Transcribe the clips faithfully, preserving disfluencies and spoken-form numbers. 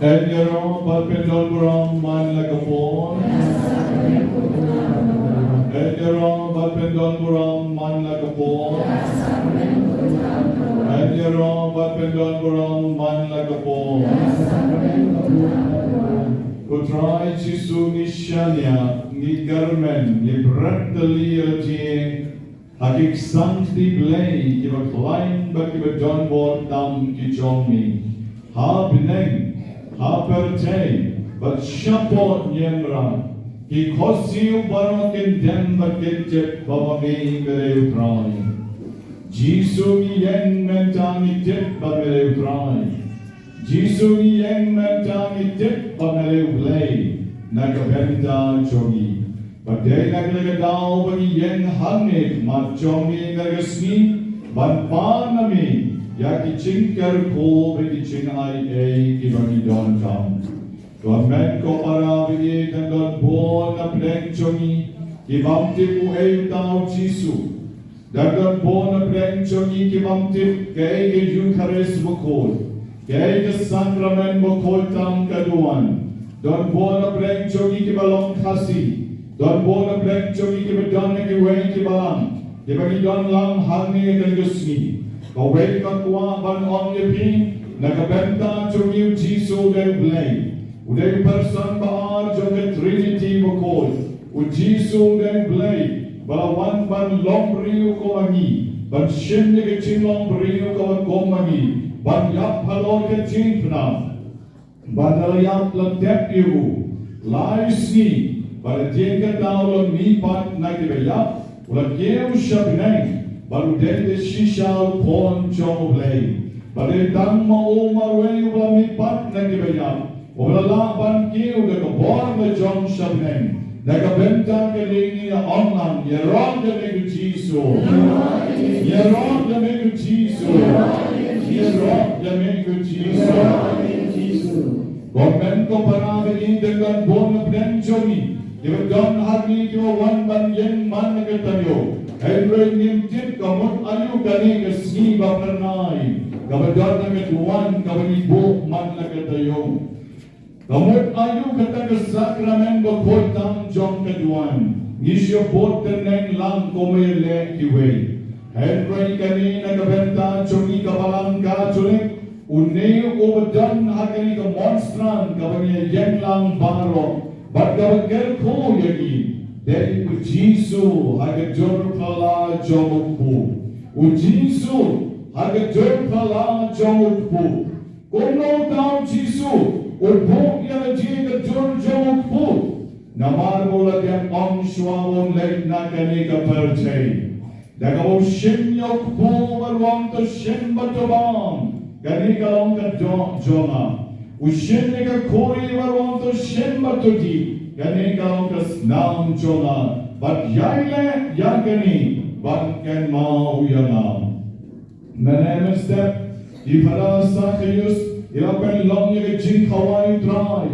Ïaroh bad pyndon burom man la ka por. Ïaroh bad pyndon burom man la ka por. Ïaroh bad pyndon burom man la ka por. Ko Trai Jisu, ngi shaniah, ngi kyrmen, ngi bret tylli ïa lade ha ki ksang kti Blei kiba khlaiñ bad kiba don bor tam ki jong ngi. Ha bneng, ha pyrthei bad shapoh niamra, ki khohsiew baroh kin dem bad kin tip ba ma me me dei u Trai. Jisu, ngi ïeng mynta, ngi tip ba me dei u Trai. Jisu, ngi ïeng mynta, ngi tip ba me dei u Blei na ka bynta jong ngi. Bad dei na kane ka daw ba ngi ïeng hangne ha khmat jong me ha kane ka sngi ban pan na me ïa ki jingkyrkhu bad ki jingai ei kiba ngi donkam. Ko Trai, ko para, ba ïeit, dang don bun na pdeng jong ngi ki bym tip uei uta u Jisu. Dang don bun na pdeng jong ngi ki bym tip kaei ka Eukharist bakhuid, kaei ka Sakramen bakhuid tam ka duwan. Don bun na pdeng jong ngi kiba long Khasi. Don bun na pdeng jong ngi kiba don na kiwei ki balang kiba ngi don lang hangne ha kane ka sngi. Kawei ka kwah ban ong ïa phi, na ka bynta jong ngi u Jisu u dei u Blei. U dei u person ba ar jong ka Trinity bakhuid. U Jisu u dei u Blei ba la wan ban long briew kum ma ngi, ban shim ïa ka jinglong briew kaba kum ma ngi, ban ïap halor ka jingpynap. Bad la ïap, la tep ïa u lai sngi, bad hadien kata u la mihpat na kiba ïap, u la kiew sha bneng, bad u dei da shisha u Khun jong u Blei. Bad dei tang ma u marwei uba la mihpat na kiba ïap uba la lah ban kiew da ka bor la jong sha bneng. Na ka bynta kane ngi ïa ong lang, ïaroh ïa me ko Jisu. Ïaroh ïa me ko Jisu. Ïaroh ïa me ko Jisu. Ko Trai, ko para, ba ïeit, dang don bun na pdeng jong ngi kiba don hangne kiba wan ban ïeng man la ka taïew. Hynrei ngim tip ka mut aïu kane ka sngi ba phyrnai kaba don na ka duwan kaba ngi buh man la ka taïew. Ka mut aïu kata ka Sakramen bakhuid tam jong ka duwan. Ngi shu bud tneng lang kum ba ïaleh kiwei. Hynrei kane na ka bynta jong ngi ka Balang Katholik, une uba don ha kane ka monstrance kaba ngi ïeng lang baroh bad kaba kyrkhu ïa ngi, dei u Jisu ha ka jur phylla jong u kpu. U Jisu ha ka jur phylla jong u kpu. Kumno uta u Jisu u buh ïa lade ha ka jur jong u kpu? Namar ba u la dep ong shuwa ba un leit na kane ka pyrthei. Da kaba u shim ïa u kpu bad u ong, to shim bad to bam, kane ka long ka doh jong nga. U shim ïa ka khuri bad u ong, to shim bad to dih, kane ka long ka snam jong nga. Bad ïai leh ïa kane ban kynmaw ïa nga. Mynne mynstep i Phadar Sakaius i la pynlong ïa ka jingkhawai u Trai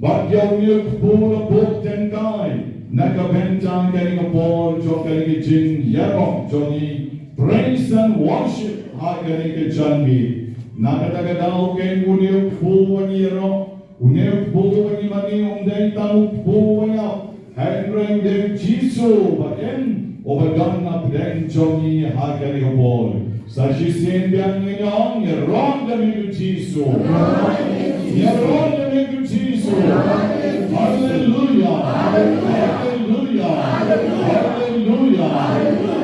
bad ïa une u kpu la buh tyngkai na ka bynta kane ka por jong kane ka jingïaroh jong ngi, praise and worship, ha kane ka janmiet. Na kata ka daw keiñ une u kpu ba ngi ïaroh, une u kpu ba ngi mane um dei tang u kpu ba ïap, hynrei u dei u Jisu ba im uba don na pdeng jong ngi ha kane ka por. Sa shisien biang ngin ïa ong, ïaroh ïa me ko Jisu. Ïaroh ïa me ko Jisu. Haleluia. Haleluia. Haleluia.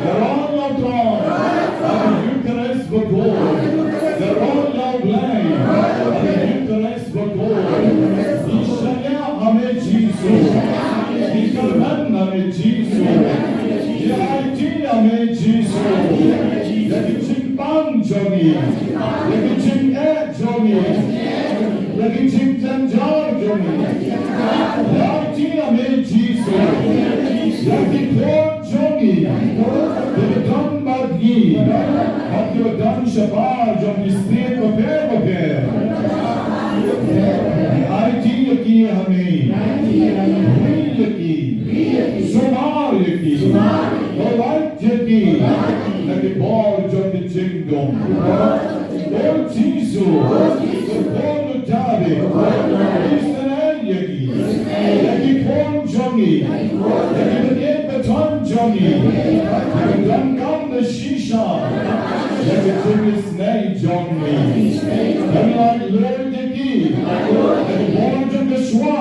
Ïaroh ïa u Trai ha ka Eukharist bakhuid. Ïaroh ïa u Blei ha ka Eukharist bakhuid. Ngi shaniah ha me Jisu. Ngi kyrmen ha me Jisu. Ngi aiti ha me Jisu. Ïa ki jingpang jong ngi, ïa ki jingeh jong ngi, ïa ki jingjynjar jong ngi, ïa ki jingeh jong ngi, ïa ki khun jong ngi, kiba don bad ngi, bad kiba don shabar jong ki state bapher bapher. Ngi aiti ïa ki ha me. Ri ïa ki. Sumar ïa ki. Pynlait ïa ki na ki bor jong ki jingdum. O Jisu, u Khun u Dabid, isynei ïa ngi, ïa ki khun jong ngi, ïa ki bangeit bathong jong ngi, ïa ki donkam da shisha, ïa ki jingisynei jong ngi. Pynlait lut ïa ki na ki bor jong ka shuwa.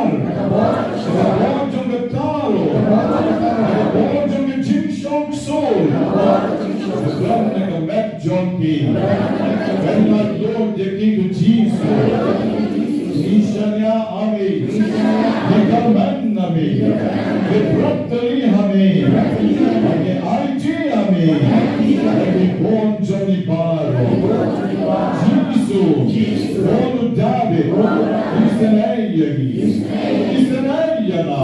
Ka don na ka met jong ki. Pynlait lut ïa ki ko Jisu. Ngi shaniah ha me. Ngi kyrmen ha me. Ngi pyrkhat ha me. Ngi aiti ha me. Ngi bun jong ngi baroh. Jisu, Khun u Dabid, isynei ïa ngi. Isynei ïa nga.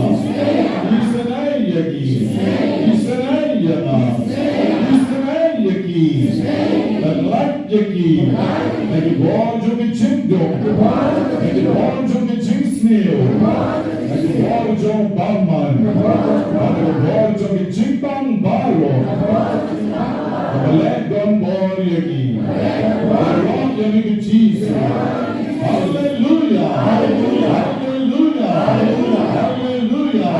Isynei ïa ngi. Isynei ïa nga. Isynei ïa ki. Pynlait ïa ki. Na ki bor jong ki jingduk. Na ki bor jong ki jingsniew. Na ki bor jong u bymman. Na ki bor jong ki jingpang baroh. Ba leh don bor ïa ki. Ba leh don bor ïa ki ko Jisu. Haleluya. Haleluya. Haleluya. Haleluya.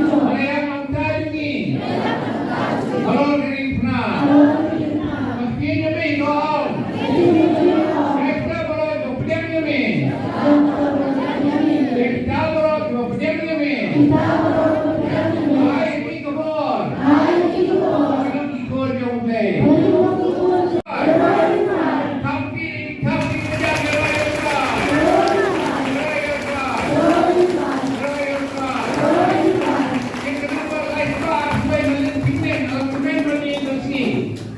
Ba la ïaid nangta jong ngi halor ka ri phna. Ba ktien jong me to ong. Kata baroh kiba pdiang ïa me. Kata baroh kiba pdiang ïa me. Ai ïa ki ka bor. Ki bor jong U Blei.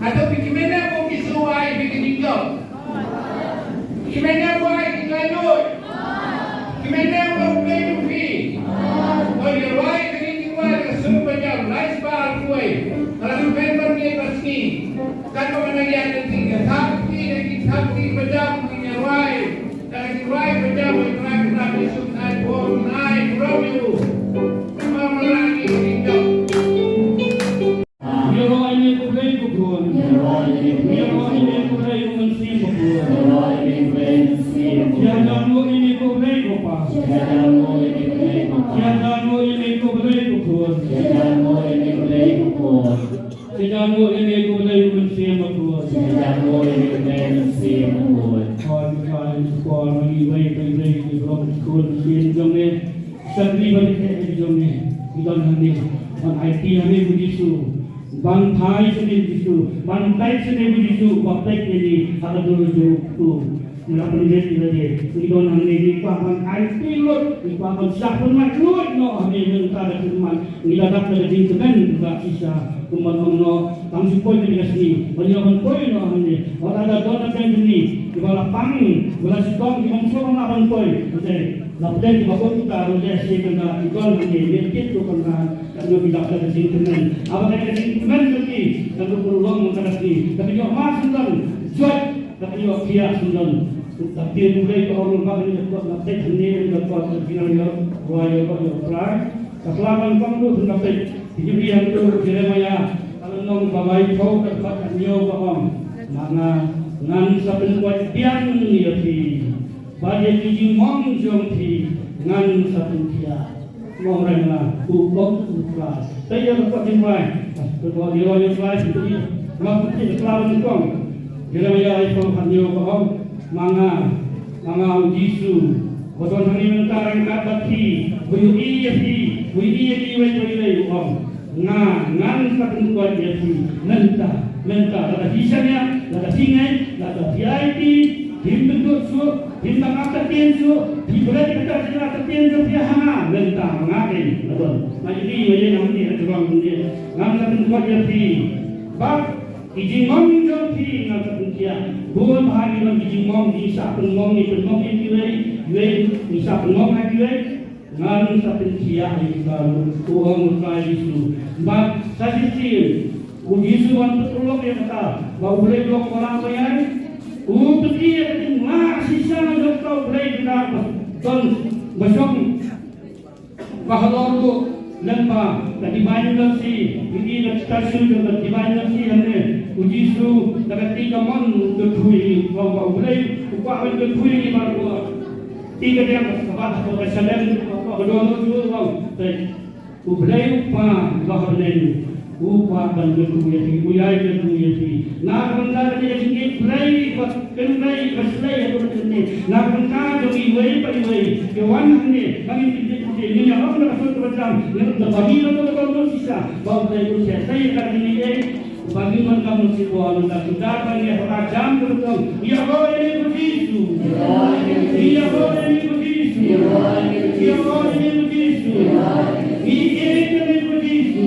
Hato phi kmen ne em ba u Jisu u ai ïa phi ka jingjop? Kmen ne em ba u ai ïa ki laitluid? Kmen ne em ba u Blei u phi? Ko ïa rwai ka jingjop, ka sur ba jam lai spah arphew wei. Ka la kmen ban ïa ka sngi. Katba ngi ïa ka sngi ka thap ki, ka ki thap ki ba jam ngi ïa rwai. Ka ki rwai ba jam ngi rwai ka thap Jisu nai bor nai bor ïa u. Ka ma ma la ki ki jam. Ïaroh ïa me ko Blei ko khun. Ïaroh ïa me ko Blei ko Mynsiem Bakhuid. Ïa jan mo ïa me ko Blei ko Pa. Ïa jan mo ïa me ko Blei ko khun. Ïa jan mo ïa me ko Blei ko Mynsiem Bakhuid. Oi, ka ai ko ma ngi wei wei wei ki brong ki khun ki jong me. Sa kri ba dei ka jong me. Ngi don hangne ban aiti ha me ko Jisu. Ban phai sha me ko Jisu. Ban peit sha me ko Jisu. Ba peit ïa ngi ha ka dur jong u. Ngi la pynbeit ïa lade. Ngi don hangne ngi kwah ban aiti lut. Ngi kwah ban shah pynmait lut noh ha me mynta da kyrman. Ngi la dap da ka jingkmen kaba shisha. Kumba ong noh tang shu poi kane ka sngi ban ïoh ban poi noh hangne. Wat la da don na pdeng jong ngi kiba la pang kiba la shitom kiba ym sngewbha ban poi. Hynrei la pdeng kiba bun kita ruh lehse kynda ki don hangne lehkit ruh kynda. Katno ki dap da ka jingkmen. Haba kane ka jingkmen jong ki kan ruh pynlong mynta ka sngi. Ka ïoh ma syndon. Jot ka ïoh khiah syndon. Ka ktien U Blei ka ong ba kane ka kot na peit hangne ka kot ka jingïaroh rwai ïaroh ïaroh trai. Ka sla ban pang ruh ka peit. Ki jingïaroh ruh Jeremaïah ka lynnong ba laiphew ka dkhot ka hynñiew ka ong, ma nga ngan sa pynkoit biang ïa phi bad ïa ki jingmong jong phi ngan sa pynkhiah. Mo reng la u ong u Trai. Te ïa ka kot jingmai. Ka kot ïa u Trai sendiri. Nga pynti ka sla ban kong. Jeremaïah laiphew ka hynñiew ka ong, ma nga, ma nga u Jisu ba don hangne mynta ryngkat bad phi, ba ïohi ïa phi, ba ïohi ïa kiwei pa kiwei, u ong, nga ngan sa pynkoit ïa phi mynta, mynta lada phi shaniah, lada phi ngeit, lada phi aiti, phim pynduh shuh, phim dang ap ktien shuh, phi bret ïa kata ka ktien jong phi ha nga mynta, ma nga keiñ nga don, nga ïohi, nga ïeng hangne ha jrong hangne, ngan sa pynkoit ïa phi. Bad ki jingmong jong phi ngan sa pynkhiah. Bun bha ngi don ki jingmong, ngi shah pynmong, ngi pynmong ïa kiwei, kiwei ngi shah pynmong ha kiwei. Ngan sa pynkhiah ïa kita ruh, u ong u Trai Jisu. Bad sa shisien u Jisu u wan pynlong ïa kata ba U Blei u long ba lah ba ïaid. U pyni ïa ka jinglah shisha jong kata U Blei, kata ba don ba shong ba halor ruh lem bad ka Divine Mercy, ïa ka station jong ka Divine Mercy hangne. U Jisu da ka kti kamon u kyrkhu ïa ngi, u ong ba U Blei u kwah ban kyrkhu ïa ngi baroh. Kti ka diang kaba ha ka shalem kaba don u ong te U Blei u Kpa uba ha bneng. U kwah ban kyrkhu ïa phi, u ïai kyrkhu ïa phi. Na ka bynta kane ka jingïeit Blei ba kynrei ba shlei ha ka bynta jong ngi. Na ka bynta jong ngi iwei pa iwei ki wan hangne ba ngin kyntiew kyntiew, ngin ïalam da ka sur kaba jam, ngin ïalam da ba ngi long kaba kordor shisha ba U Blei un shah. Sa ïa ka jingïeit ba ngin wan kam long shisha ba ngin da kynda ba ngi ïa ba jam kaba jam. Ïaroh ïa me ko Jisu. Ïaroh ïa me ko Jisu. Ïaroh ïa me ko Jisu. Ngi ïeit ïa me ko Jisu.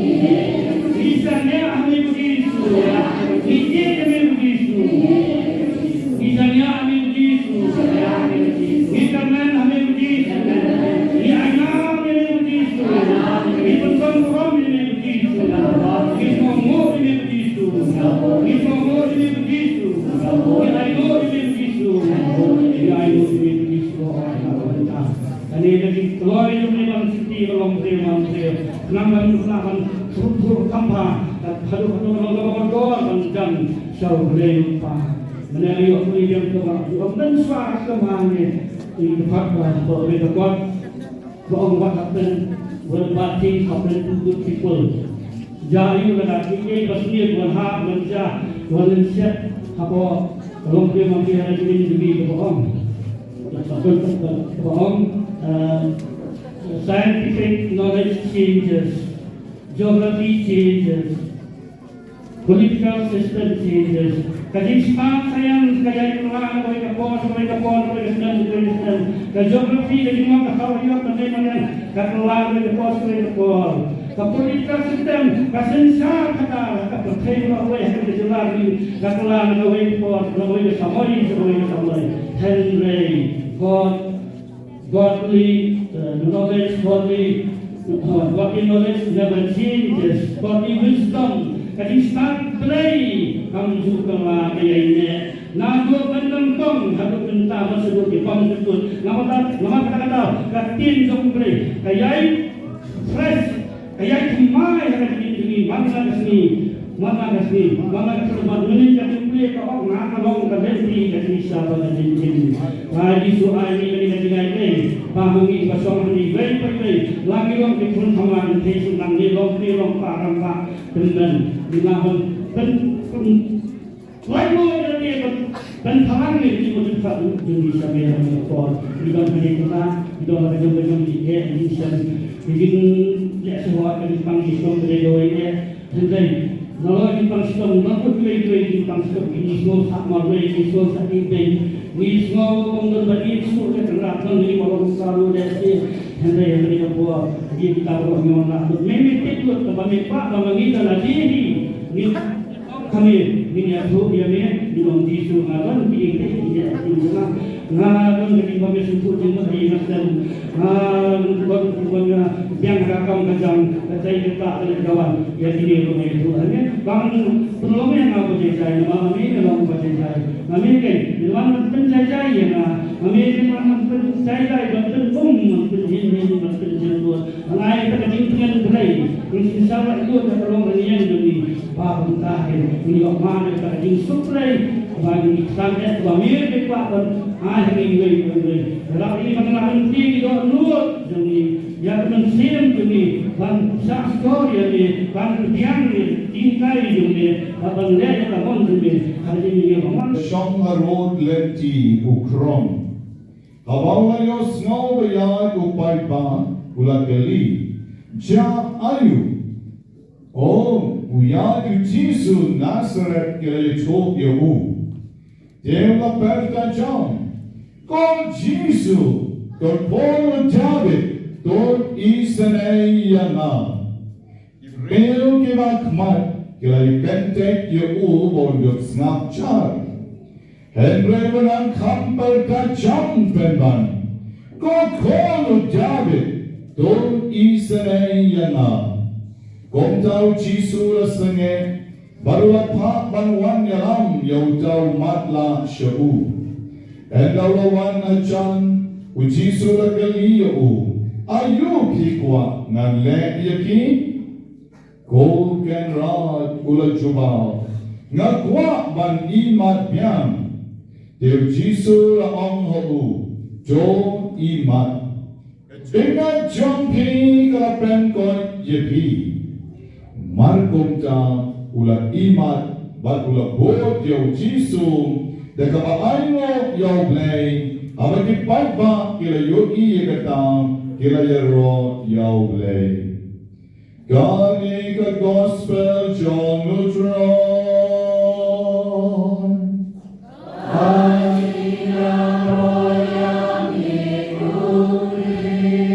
Ngi shaniah ha me ko Jisu. Ngi ïeit ïa me ko Jisu. Ngi shaniah ha me ko Jisu. Ngi kyrmen ha me ko Jisu. Ngi ainam ïa me ko Jisu. Ngi pynshongburom ïa me ko Jisu. Ngi sngewbha ïa me ko Jisu. Ngi sngewbha ïa me ko Jisu. Ngi ainguh ïa me ko Jisu. Ngi ainguh ïa me ko Jisu. Kane ka jingkloi jong me ban siti ka long te ban te. Khnang ban khnang ban rup rup kham pha. Haduh haduh long long long ban jan sha U Blei U Kpa. Mane ayo kuni diam to ba. Yu am dan swa ka ma ne. Yu pat ba ba me ta kwat. Ba ong wat hapdeng Well, bad things happen to good people. Ja ïa u lada ki ei ba sniew wan ha man ja wan len siat hapoh long phi ma phi ha jingin jingin ba ong. Ba ong, uh, scientific knowledge changes, geography changes, political system changes. Ka jingstad science ka ïai kylla na kawei ka por sha kawei ka por, kawei ka snem sha kawei ka snem. Ka geography, ka jingmong ka saw ïoh ka dei mane ka kylla na kawei ka por sha kawei ka por. Ka political system, ka synshar ka, ka pyrthei ba wei ha ka jylla ri ka kylla na kawei ka por, na kawei ka samoi sha kawei ka samoi. Hynrei God Godly, uh, knowledge, godly, uh, godly knowledge never changes. Godly wisdom, ka jingstad Blei kam ju kylla, ka ïai neh. Naduh ban nyngkong haduh mynta, ba shu ki bym kyntu. Namar kata, namar kata, kata ka ktien jong Blei ka ïai fresh. Ka ïai thymmai ha ka jingim jong ngi man la ka sngi, man la ka sngi, man la ka sngi, man la ka sngi. Mynnin ka jingplie ka ong, nga ka long ka lynti, ka jingshisha bad ka jingim. Trai Jisu, ai ngi kane ka jingai Blei ba ma ngi ba shong ha ngi iwei pa iwei, la ngi long ki khun samla kynthei sngewtynnad, ngi long kmie long kpa, rangbah tymmen, ngi lah ban pyn, pyn, Lai mo ïa lade ban, ban pynlong ïa ki mutut ka u jong ngi sha me ha me por. Ngi don ha ngi kata, ngi don ha ka jong ka jong ngi eh ngi shem. Ngi jing leh shuwa ka jingpang shitom ka dei kawei eh. Hynrei nalor jingpang shitom, nalor kut kiwei kiwei jingpang shitom, ngi sngew sah marwei, ngi sngew sah ibeiñ, ngi sngew ong don ba ïeit shuh ïa ka rat, don ngi ba long saru leh shi. Hynrei hynrei ka por ngi kita ruh ngi wan lah lut. Me me tip lut ba me kwah ba ma ngi da lade hi. Ngi Kane, ngin ïathuh ïa me, ngi ong Jisu, nga don ki ïing ki ïing ki ïing jong nga. Nga don ka jingbym ïasngewthuh jingmut ha ïing ha sem. Nga don ka jingbym ïabiang ha ka kam ka jam, ka jai ka tah ka leit ka wan. Ïa kine ruh nga ïathuh ha me. Ba ngan pynlong ïa nga ba jai jai, namar ma me me long ba jai jai. Ma me keiñ me wan ban pynjai jai ïa nga. Ma me me wan ban pynjai jai, ban pynum, ban pynhim him, ban pynjyndur. Nga ai kata ka jingtngen Blei, ngi shisha ba ïoh da ka long ka niam jong ngi. Ba kumta hi ngi ïoh man ïa kata ka jingsuk Blei. Ba ngi ksan eh ba mir ngi kwah ban ai ha ngi wei wei wei. Lada ngi ban ngi lynti ngi dohnud jong ngi ïa ka mynsiem jong ngi ban shah shkor ïa ngi ban pdiang ïa ka jinghikai jong ngi ban leh ïa ka mon jong ngi. Ka jingim ïa ka mon. Shong harud lynti u krong. Haba u la ïohsngew ba ïaid u paidbah, u la kylli, "Jia aïu?" "O, u ïaid u Jisu Nasaret," ki la ïathuh ïa u. Te u la pyrta jam, "Ko Jisu, ko khun u Dabid, to isynei ïa nga." Ki briew kiba khmat ki la ïakyntait ïa u ba un ïoh sngap jar. Hynrei u nang kham pyrta jam pynban, "Ko khun u Dabid, to isynei ïa nga." Kumta u Jisu u la sangeh bad u la phah ban wan ïalam ïa uta u matlah sha u. Ynda u la wan hajan, u Jisu u la kylli ïa u, "Aïu phi kwah ngan leh ïa ki?" Ko Kynrad, u la jubab, "Nga kwah ban ïmat biang." Te u Jisu u la ong ha u, "To ïmat. Ka jingngeit jong phi ka la pynkoit ïa phi." Mar kumta u la ïmat bad u la bud ïa u Jisu da kaba ainguh ïa U Blei. Haba ki paidbah ki la ïohi ïa kata, ki la ïaroh ïa U Blei. Kane ka gospel jong u Trai.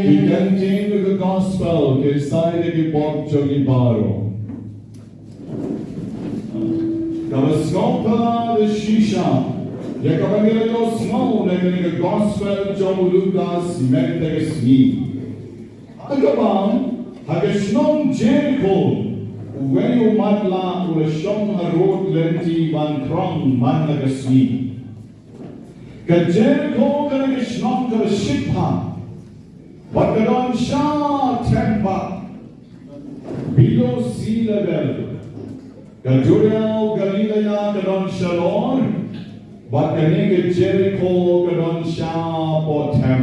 Ki kyntien ka gospel ki isai da ki pop jong ngi baroh. Kaba sngewphylla da shisha ïa kaba ngi la ïohsngew na kane ka gospel jong u Lukas mynta ka sngi. Ha ka bam, ha ka shnong Jerikho, uwei u matlah u la shong harud lynti ban krong man la ka sngi. Ka Jerikho ka dei ka shnong kaba shit bha bad ka don sha themba below sea level. Ka duriaw Galilea ka don shalor, bad kane ka Jerikho ka don shapoh them,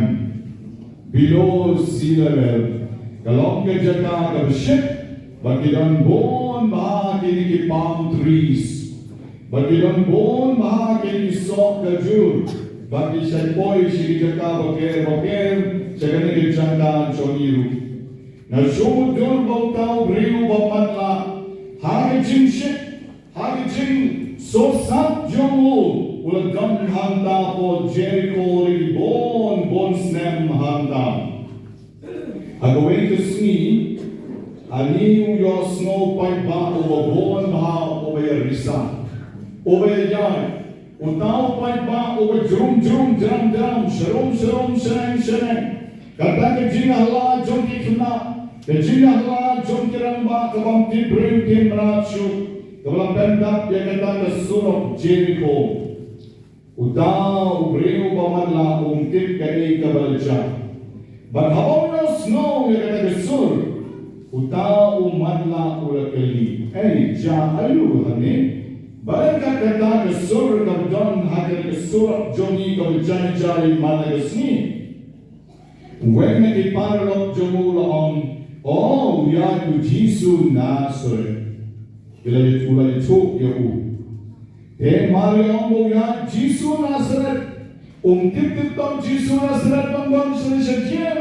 below sea level. Ka long ka jaka kaba shit, ba ki don bun bha kine ki palm trees, ba ki don bun bha kine ki soh khajur, ba ki shait poi sha ki jaka bapher bapher, sha kane ka jaka jong ngi ruh. Nga shu dur ba uta u briew ba matlah, ha ka jingshit, ha ka jingsohsat jong u, u la don hangta hapoh Jeriko ïa ki bun bun snem hangta. Ha kawei ka sngi, ani u ïohsngew paidbah uba bun bha, uba ïa risa, uba ïa ïaid. Uta u paidbah uba jrum jrum jram jram, sharum sharum, shaneng shaneng. Kata ka jingïahala jong ki khynnah, ka jingïahala jong ki rangbah ka bym tip briew tip mrad shuh, kaba la pyndap ïa kata ka surok Jeriko. Uta u briew ba matlah um tip kaei kaba la jia. Bad haba u ïohsngew ïa kata ka sur, uta u matlah u la kylli, "Ei, jia aïu hangne?" Bad ka, kata ka sur kaba don ha kata ka surok jong ngi kaba jai jai man la ka sngi. Uwei na ki paralok jong u u la ong, "O, u ïaid u Jisu Nasaret." Ki la ïa, u la ïathuh ïa u. Te mar ïa ong ba u ïaid Jisu Nasaret, um tip tip tang Jisu Nasaret ba don sha, sha jingim,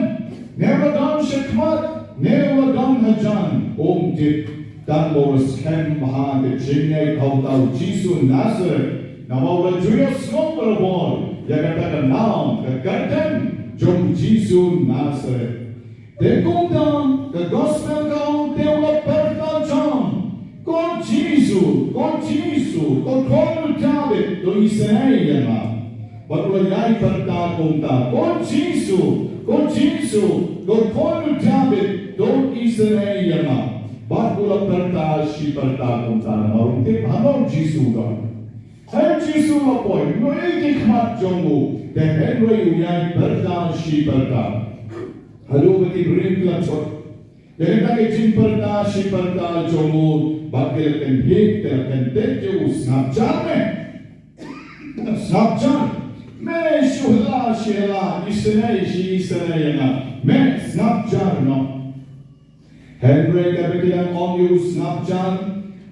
ne ba don sha khmat, ne ba don hajan, um tip. Tang ba u la skhem bha ha ka jingïaid ha uta u Jisu Nasaret, naba u la ju ïohsngew barabor ïa kata ka nam, ka kyrteng jong u Jisu Nasaret. Te kumta ka gospel ka ong, te u la pyrta jam, "Ko Jisu, ko Jisu, ko khun u Dabid, to isynei ïa nga." Bad u la ïai pyrta kumta, "Ko Jisu, ko Jisu, ko khun u Dabid, to isynei ïa nga." Bad u la pyrta shi pyrta kumta, namar um tip hangno u Jisu u don. Hynrei u Jisu u la poi, u ïohi ki khmat jong u, te hynrei u ïai pyrta shi pyrta. Haduh ba ki briew ki la jot ïa kata ka jingpyrta shi pyrta jong u, bad ki la kynhied, ki la kyntiew ïa u, "Sngap jar me. Sngap jar me, shu la shi la, isynei shi isynei ïa nga me, sngap jar noh." Hynrei katba ki dang ong ïa u sngap jar,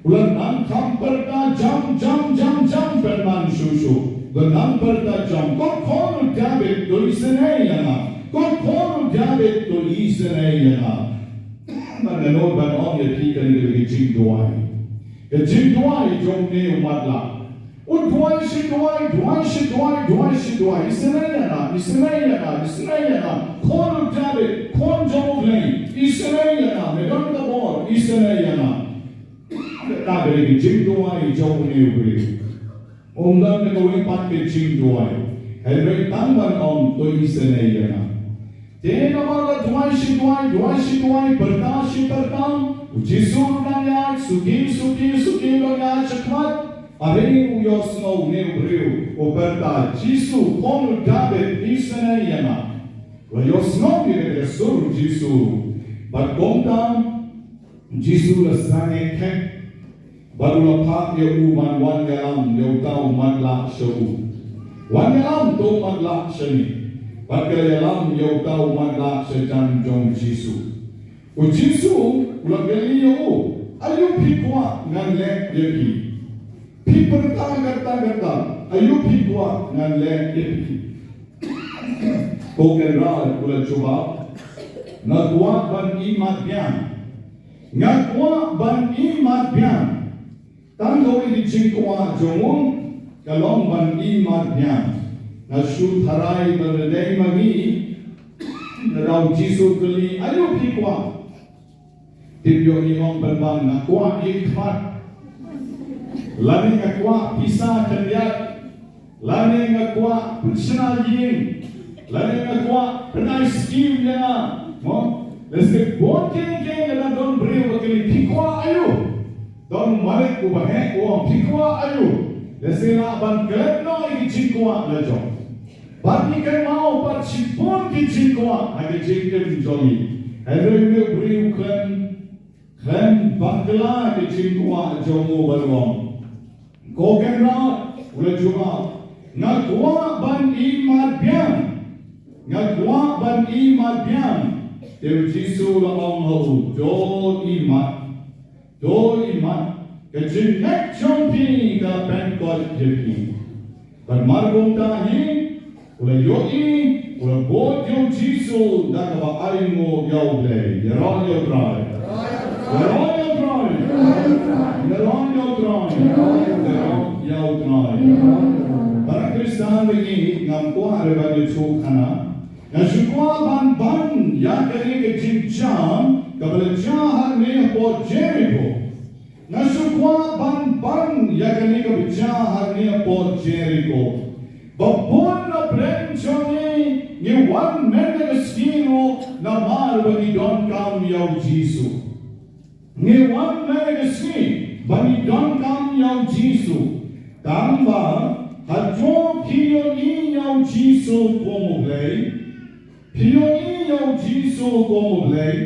u la nang kham pyrta jam, jam, jam, jam pynban shuh shuh. U la nang pyrta jam, "Ko khun u Dabid, to isynei ïa nga. Ko khun u Dabid, to isynei ïa nga." Bad nga nud ban ong ïa phi kane ka dei ka jingduwai. Ka jingduwai jong une u matlah. U duwai shi duwai, duwai shi duwai, duwai shi duwai. "Isynei ïa nga, isynei ïa nga, isynei ïa nga. Khun u Dabid, khun jong U Blei, isynei ïa nga. Me don ka bor, isynei ïa nga." Kata ka dei ka jingduwai jong une u briew. Um don kawei pat ka jingduwai. Hynrei tang ban ong, "To isynei ïa nga." Te namar la duwai shi duwai, duwai shi duwai, pyrta shi pyrta, u Jisu u dang ïaid, suki, suki, suki, u dang ïaid shakhmat. Hynrei u ïohsngew une u briew u pyrta, "Jisu, khun u Dabid, isynei ïa nga." U la ïohsngew ïa ka sur u Jisu. Bad kumta u Jisu u la sangeh khet, bad u la phah ïa u ban wan ïalam ïa uta u matlah sha u. "Wan ïalam to u matlah sha ngi." Bad ka la ïalam ïa uta u matlah sha jan jong u Jisu. U Jisu u la kylli ïa u, "Aïu phi kwah ngan leh ïa phi? Phi pyrta kata kata, aïu phi kwah ngan leh ïa phi?" Ko Kynrad, u la jubab, "Nga kwah ban ïehnoh biang. Nga kwah ban ïehnoh biang." Tang kawei ka jingkwah jong u ka long ban ïehnoh biang. Nga shu tharai ba lada dei ma ngi, lada u Jisu u kylli, "Aïu phi kwah?" Tip ïoh ngi ong pynban, "Nga kwah ïing khmat." Lane, "Nga kwah pisa khyndiat." Lane, "Nga kwah pynshna ïing." Lane, "Nga kwah pynai skim ïa nga." Mo? Lehse bun kein kein lada don briew ba kylli, "Phi kwah aïu?" Don malik uba heh u ong, "Phi kwah aïu?" Lehse lah ban klet noh ïa ki jingkwah la jong. Bad ngi kynmaw pat shibun ki jingkwah ha ki jingim jong ngi. Hynrei une u briew u khlem, khlem bakla ki jingkwah jong u ban ong. Ko Kynrad, u la jubab, "Nga kwah ban ïehnoh biang. Nga kwah ban ïehnoh biang." Te u Jisu u la ong ha u, to imat, to imat, ka jingngeit jong phi ka la pynkoit ïa phi. Bad mar kumta hi, u la ïohi, u la bud ïa u Jisu da kaba ainguh ïa U Blei. Ïaroh ïa U Trai. Ïaroh ïa U Trai. Ïaroh ïa U Trai. Ïaroh ïa U Trai. Para Khristan ba ïeit, ngam kwah re ban ïathuh khana. Nga shu kwah ban ban ïa kane ka jingjia kaba la jia hangne hapoh Jeriko. Nga shu kwah ban ban ïa kane kaba jia hangne hapoh Jeriko. Ba bun na pdeng jong ngi ngi wan mynta ka sngi ruh namar ba ngi donkam ïa u Jisu. Ngi wan mynta ka sngi ba ngi donkam ïa u Jisu. Tangba hato phi ïohi ïa u Jisu kum U Blei? Phi ïohi ïa u Jisu kum U Blei?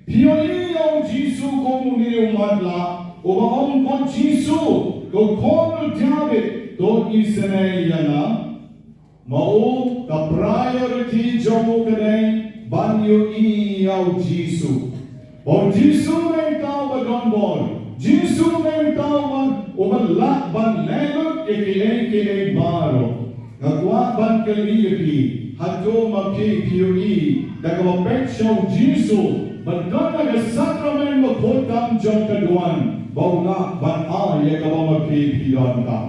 Phi ïohi ïa u Jisu kum une u matlah uba ong, ko Jisu, ko khun u Dabid, to isynei ïa nga? Ma u, ka priority jong u ka dei ban ïohi ïa u Jisu. Ba u Jisu u dei uta uba don bor. Jisu u dei uta uba, uba lah ban leh lut ïa kiei kiei baroh. Nga kwah ban kylli ïa phi, hato ma phi phi ïohi da kaba peit sha u Jisu ba don ha ka sakramen bakhuid tam jong ka duwan ba u lah ban ai ïa kaba ma phi phi donkam?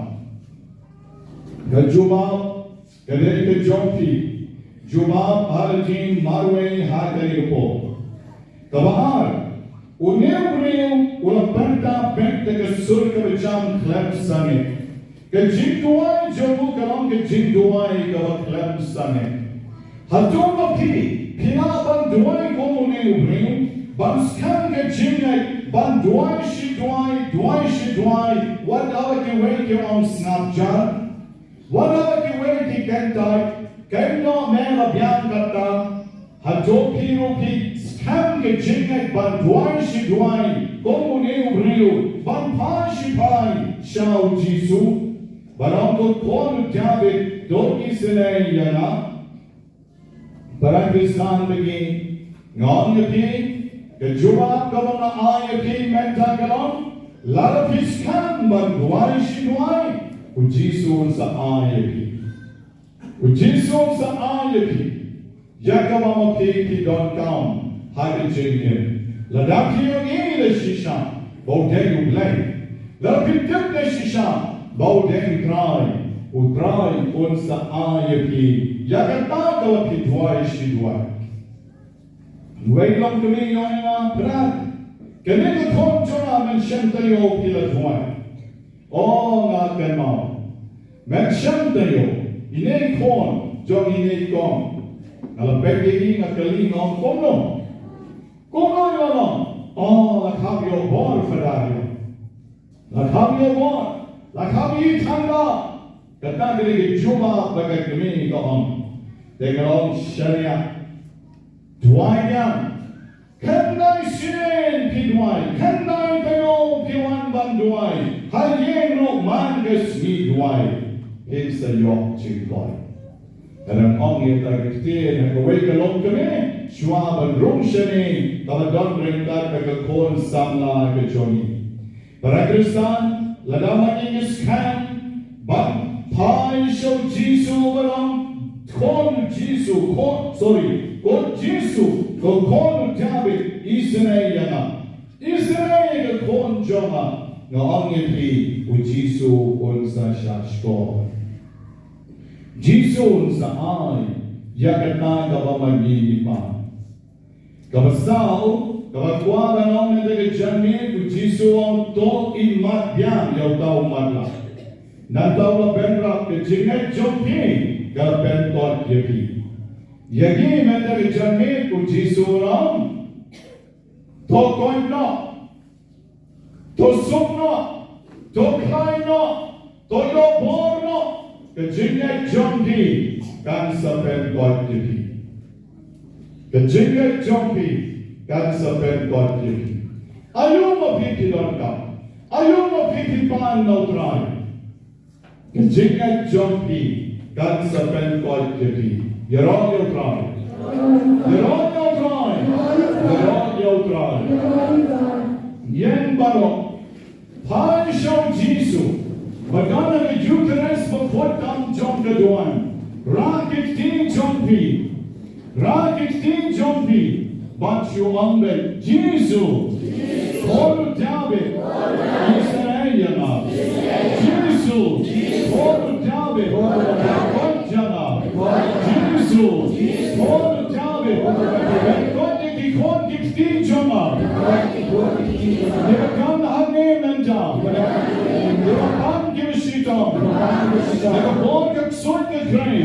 Ka jubab ka dei ka jong phi. Jubab ha la jingmarwei ha kane ka por. Kaba ar, une u briew u la pyrta beit da ka sur kaba jam khlem sangeh. Ka jingduwai jong u ka long ka jingduwai kaba khlem sangeh. Hato ma phi phi lah ban duwai kum une u briew, ban skhem ka jingngeit, ban duwai shi duwai, duwai shi duwai, wat la kiwei ki ong sngap jar? Wat la kiwei ki kyntait, kynnoh me la biang kata? Hato phi ruh phi skhem ka jingngeit ban duwai shi duwai kum une u briew, ban phai shi phai sha u Jisu, ban ong, ko khun u Dabid, to isynei ïa nga? Para Khristan ba ïeit, nga ong ïa phi, ka jubab kaba nga ai ïa phi mynta ka long, lada phi skhem ban duwai shi duwai, u Jisu un sa ai ïa phi. U Jisu un sa ai ïa phi ïa kaba ma phi phi donkam ha ka jingim. Lada phi ïohi da shisha ba u dei U Blei, lada phi tip da shisha ba u dei U Trai, U Trai un sa ai ïa phi ïa kata kaba phi duwai shi duwai. Wei long kmie u ong ïa nga, Brad, kane ka khun jong nga, mynshem taïew phi la duwai? O, nga kynmaw. Mynshem taïew, ine i khun jong ine i kong, nga la peit ïa i, nga kylli, nga ong, kumno? Kumno i la long? O, la kham ïoh bor, Father, ïa. La kham ïoh bor, la kham ïoh tang ba. Kata ka dei ka jubab ba ka kmie ka ong. Te nga ong, shaniah, duwai biang. Khyndai sien phi duwai, khyndai taïew phi wan ban duwai, ha ïing ruh man ka sngi duwai, phin sa ïoh jingkoit. Ka dang ong ïa kata ka ktien ha kawei ka longkmie shuwa ban rung shane kaba don ryngkat bad ka khun samla ka jong ngi. Para Khristan, lada ma ngi ngi skhem ban phai sha u Jisu, ba long khun u Jisu, khun, sorry, khun Jisu, ko khun u Dabid, isynei ïa nga. Isynei ïa ka khun jong nga. Nga ong ïa phi, u Jisu un sa shahshkor. Jisu un sa ai ïa kata kaba ma ngi ngi pan. Kaba saw, kaba kwah ban ong mynta ka janmiet, u Jisu u ong, to imat biang ïa uta u matlah. Nangta u la bynrap, ka jingngeit jong phi ka la pynkoit ïa phi. Ïa ngi mynta ka janmiet, u Jisu u ong, to koit noh. To suk noh, to khlaiñ noh, to ïoh bor noh, ka jingngeit jong phi kan sa pynkoit ïa phi. Ka jingngeit jong phi kan sa pynkoit ïa phi. Aïu ma phi phi donkam? Aïu ma phi phi pan na U Trai? Ka jingngeit jong phi kan sa pynkoit ïa phi. Ïaroh ïa U Trai. Ïaroh ïa U Trai. Ïeng baroh. Phai sha u Jisu. Ba don ha ka Eucharist bakhuid tam jong ka duwan. Rah ki kti jong phi. Rah ki kti jong phi. Bad shu ong beit, Jisu, Khun u Dabid, isynei ïa nga. Jisu, Khun u Dabid, koit ïa nga. Jisu, Khun u Dabid, koit ïa ki khun ki kti jong nga. Kiba don hangne mynta. Kiba pan kiba shitom. Kiba bor ka ksuid ka khrei.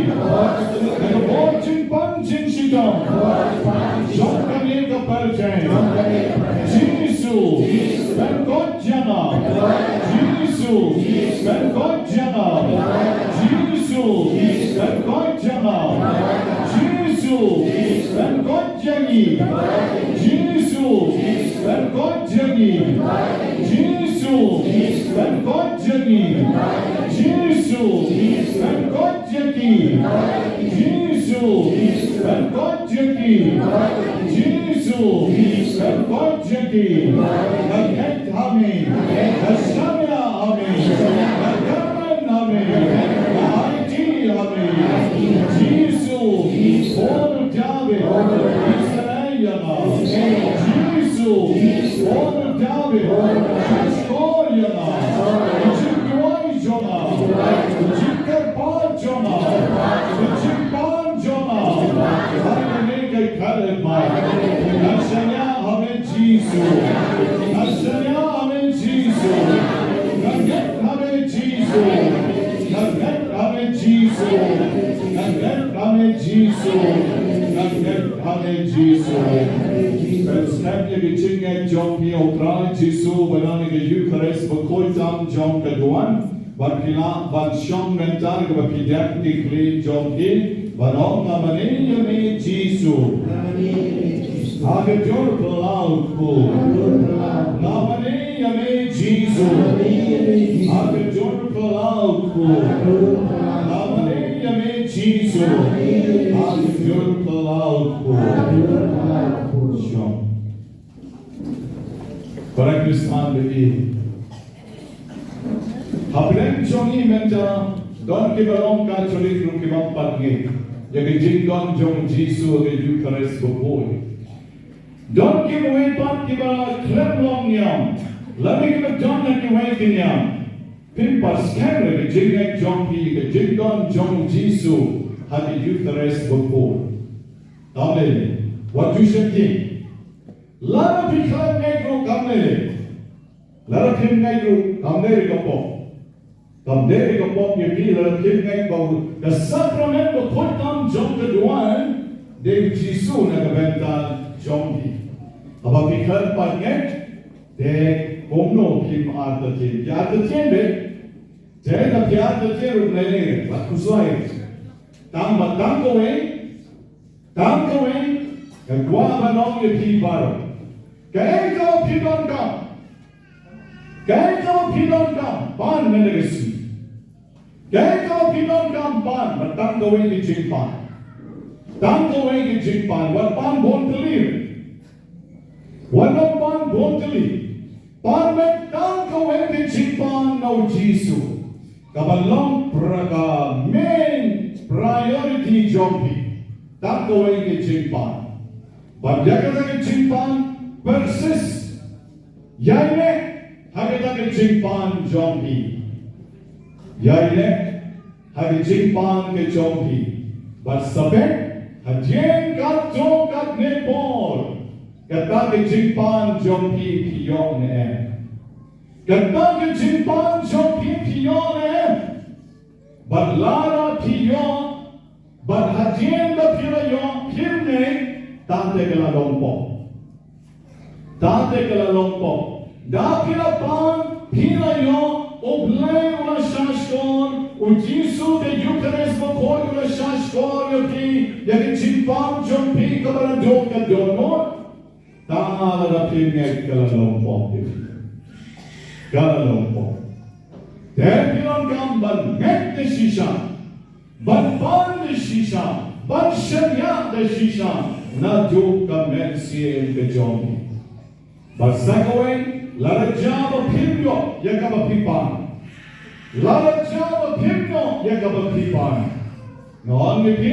Kiba bor jingpang jingshitom. Jong kane ka pyrthei. Jisu, pynkoit ïa nga. Jisu, pynkoit ïa nga. Jisu, pynkoit ïa nga. Jisu, pynkoit ïa ngi. Jisu, pynkoit ïa ngi. Jisu, pynkoit ïa ngi. Jisu, pynkoit ïa ki. Jisu, pynkoit ïa ki. Jisu, pynkoit ïa ki. Nga ngeit ha me. Nga shaniah ha me. Nga kyrmen ha me. Nga aiti ha me. Jisu, Khun u Dabid, isynei ïa nga. Jisu, Khun u Dabid, shahshkor ïa nga. Ka jingduwai jong nga. Ka jingkyrpad jong nga. Ka jingpan jong nga. Ha kane ka khyllipmat. Nga shaniah ha me Jisu. Nga shaniah ha me Jisu. Nga ngeit ha me Jisu. Nga ngeit ha me Jisu. Nga ngeit ha me Jisu. Nga ngeit ha me Jisu. Pynskhem ïa ka jingngeit jong phi, O Trai Jisu, ba don ha ka Eucharist bakhuid tam jong ka duwan. Bad phi lah ban shong mynta ha kaba phi dep ki khlieh jong phi. Ban ong, nga mane ïa me Jisu. Ha ka jingpyllait kpu. Nga mane ïa me Jisu. Ha ka jingpyllait kpu. Nga mane ïa me Jisu. Ha ka jingpyllait kpu. Shong. Para Khristan, bad ïa hapdeng jong ngi mynta don kiba long Katholik ruh ki bym pat ngeit ïa ka jingdon jong u Jisu ha ka Eucharist bakhuid. Don kiwei pat kiba khlem long niam, lane kiba don ha kiwei ki niam. Phim pat skhem ïa ka jingngeit jong phi ïa ka jingdon jong u Jisu ha ka Eucharist bakhuid. Amen. Wat ju sheptieng. Lada phi khlem ngeit ruh kam dei. Lada phim ngeit ruh kam dei ka pop. Kam dei ka pop ïa phi lada phim ngeit ba u, ka sakramen bakhuid tam jong ka duwan dei u Jisu na ka bynta jong phi. Haba phi khlem pat ngeit, te kumno phim artatien? Phi artatien beit. Te da phi artatien ruh ne ne, wat khuslai. Tang ba tang kawei, Tang kawei, nga kwah ban ong ïa phi baroh. Kaei kaba phi donkam. Kaei kaba phi donkam, pan mynta ka sngi. Kaei kaba phi donkam, pan, bad tang kawei ka jingpan. Tang kawei ka jingpan, wat pan bun tylli. Wat nym pan bun tylli. Pan beit tang kawei ka jingpan na u Jisu. Kaba long pra-, ka main priority jong phi. Tang kawei ka jingpan. Bad ïa kata ka jingpan persist. Ïaineh ha kata ka jingpan jong phi. Ïaineh ha ka jingpan ka jong phi. Bad sa beit hadien katto katne por, kata ka jingpan jong phi phi ïoh ne em? Kata ka jingpan jong phi phi ïoh ne em? Bad lada phi ïoh, bad hadien ba phi la ïoh, phim ngeit, tang te ka la long pop. Tang te ka la long pop. Da phi la pan, phi la ïoh, U Blei u la shahshkor, u Jisu ka Eucharist bakhuid u la shahshkor ïa phi, ïa ka jingpan jong phi kaba la duk ka dohnud. Tang lada phim ngeit ka la long pop ïa phi. Ka la long pop. Te phi donkam ban ngeit da shisha. Ban pan da shisha, ban shaniah da shisha, naduh ka mynsiem ka jong phi. Bad sa kawei, lada jia ba phim ïoh ïa kaba phi pan, lada jia ba phim ïoh ïa kaba phi pan, nga ong ïa phi,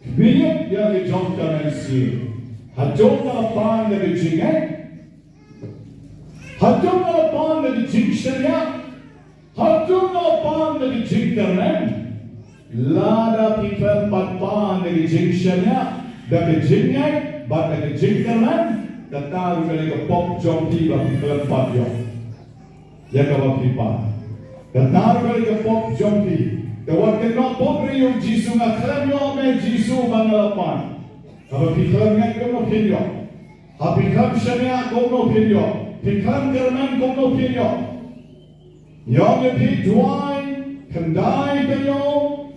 khmih ïa ka jong ka mynsiem. Hato nga la pan da ka jingngeit? Hato nga la pan da ka jingshaniah? Hato nga la pan da ka jingkyrmen? Lada phi khlem pat pan da ka jingshaniah, da ka jingngeit bad da ka jingkyrmen, kata ruh ka dei ka pop jong phi ba phi khlem pat ïoh ïa kaba phi pan. Kata ruh ka dei ka pop jong phi. Te wat kynnoh pop ruh ïa u Jisu, nga khlem ïoh me Jisu ba nga la pan. Haba phi khlem ngeit kumno phin ïoh? Haba phi khlem shaniah kumno phin ïoh? Phi khlem kyrmen kumno phin ïoh? Ïoh ïa phi duwai, khyndai taïew,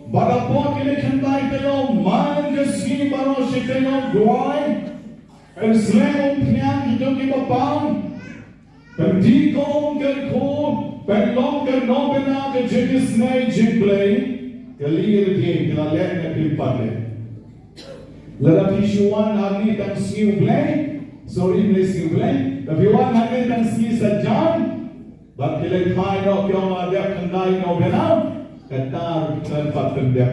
bad hapoh kine khyndai taïew, man ka sngi baroh shi taïew duwai. Pynsleh umphniang kito kiba pang. Pyndih kum kyrkhu, pynlong ka nongbna ka jingisynei jong U Blei. Kylli ïa lade, ki la leh ne phim pat leh? Lada phi shu wan hangne tang sngi U Blei, sorry, ne sngi U Blei, lada phi wan hangne tang sngi Saitjaiñ, bad phi leit phai noh, phi ong nga dep khyndai nongbna, kata ruh phi khlem pat pyndep.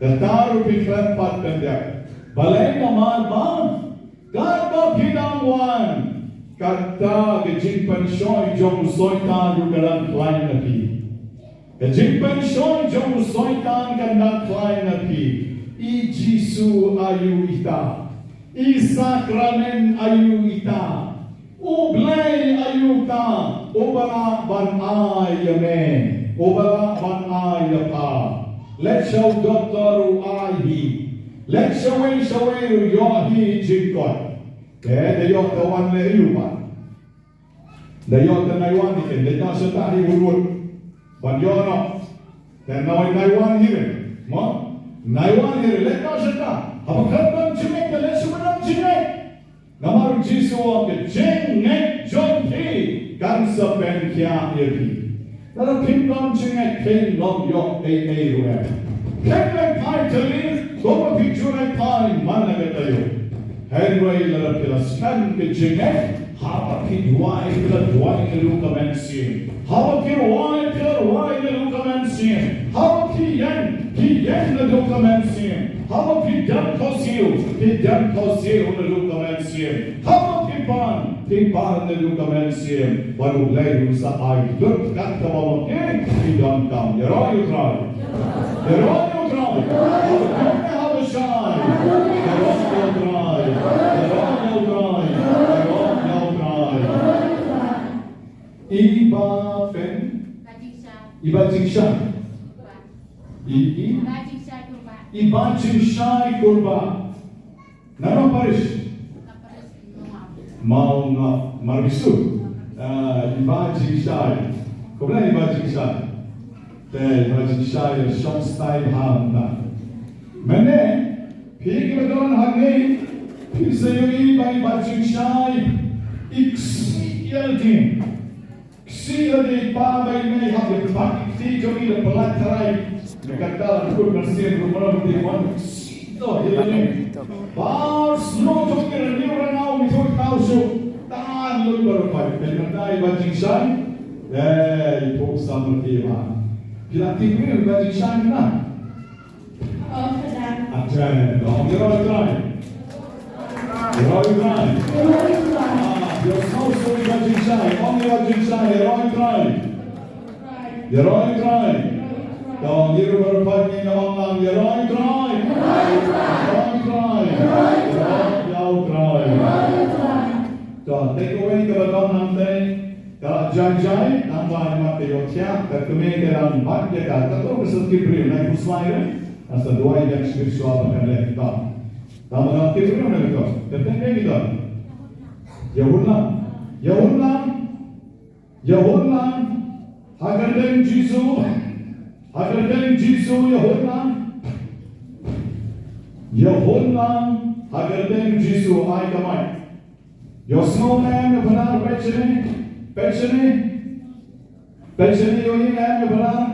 Kata ruh phi khlem pat pyndep. Balei? Namar ba katba phi dang wan, kata ka jingpynshoi jong u Soitan ruh ka dang khlaiñ na phi. Ka jingpynshoi jong u Soitan kan dang khlaiñ na phi. I Jisu aïu ita? I sakramen aïu ita? U Blei aïu uta uba lah ban ai ïa me, uba lah ban ai ïa pha? Leit sha u doktor u ai hi. Leit shawei shawei u ïoh hi jingkoit. Te da ïoh te wan leh aïu pat? Da ïoh te nai wan hi, leit noh shata hi u rut. Ban ïoh noh. Te nai, nai wan hi re. Mo? Nai wan hi re, leit noh shata. Haba khlem don jingngeit te leit sha ba don jingngeit. Namar u Jisu u ong ka jingngeit jong phi kan sa pynkhiah ïa phi. Lada phim don jingngeit, phim nym ïoh ei ei ruh em. Phim leit phai tylli kumba phi ju leit phai man la ka taïew. Hynrei lada phi la skhem ka jingngeit, haba phi duwai, phi la duwai naduh ka mynsiem. Haba phi rwai, phi la rwai naduh ka mynsiem. Haba phi ïeng, phi ïeng naduh ka mynsiem. Haba phi dem khohsiew, phi dem khohsiew naduh ka mynsiem. Haba phi pan, phi pan naduh ka mynsiem. Bad U Blei un sa ai lut kat kaba ma phi, phi donkam. Ïaroh ïa U Trai. Ïaroh ïa U Trai. Haba shai. Ïaroh ïa U Trai. Ïaroh ïa U Trai. Ïaroh ïa U Trai. Iba pyn, iba jingshai. I, i, iba jingshai Kurbah. Na nong parish? Mawngap, Marbisu. Ah, iba jingshai. Khublei iba jingshai. Te iba jingshai shong stai bha mynta. Mynne phi kiba don hangne, phi sa ïohi ba iba jingshai i ksih ïa lade. Ksih lade, pa ba i mei hap ïa pynbeit i kti jong i da pynlait tharai. Kata la kut mynsiem ruh mano te wan ksih to ïa lade. Bar sno jong i, renew, renew, mi thoi thaw shuh. Tan lun baroh pat. Pynmynta iba jingshai. Eh, i puk sam lade ba. Phi la tip ïa iba jingshai na. Amen. Ong ïaroh ïa U Trai. Ïaroh ïa U Trai. Ah, ïohsngew shuh ïa ka jingshai. Ong ïa ka jingshai, ïaroh ïa U Trai. Ïaroh ïa U Trai. Te ong ïa ruh baroh pat, ngin ong lang, ïaroh ïa U Trai. Ïaroh ïa U Trai. Ïaroh ïa U Trai. To, take away kaba don hangtei. Ka la jai jai, tang ba ïa mat ka ïoh thiah, ka kmie ka dang bat ïa ka, ka to ka sa tip briew, nai pyrshah ïa, ka sa duwai ïa ka sha Khrist shuwa ba kan leh ka. Tang ba ka tip briew na ka to, ka teng dei ka to. Ïa hun lang, ïa hun lang, ïa hun lang, ha ka kyrteng Jisu, ha ka kyrteng Jisu, ïa hun lang, ïa hun lang, ha ka kyrteng Jisu, ai ka mic. Ïohsngew ne em ïa phi, peit shane, peit shane, peit shane, ïohi ne em ïa phi.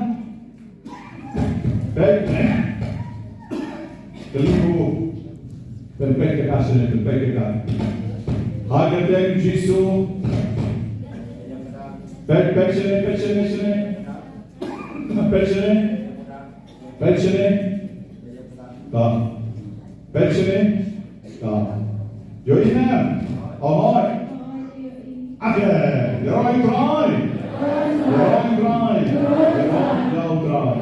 Peit. Kylli u. Peit, peit kata shane, peit kata. Ha ka kyrteng Jisu. Peit, peit shane, peit shane, shane. Peit shane. Peit shane. Ta. Peit shane. Ta. Ïohi ne em? Ong hoi. Okay. Ïaroh ïa U Trai. Ïaroh ïa U Trai. Ïaroh ïa U Trai.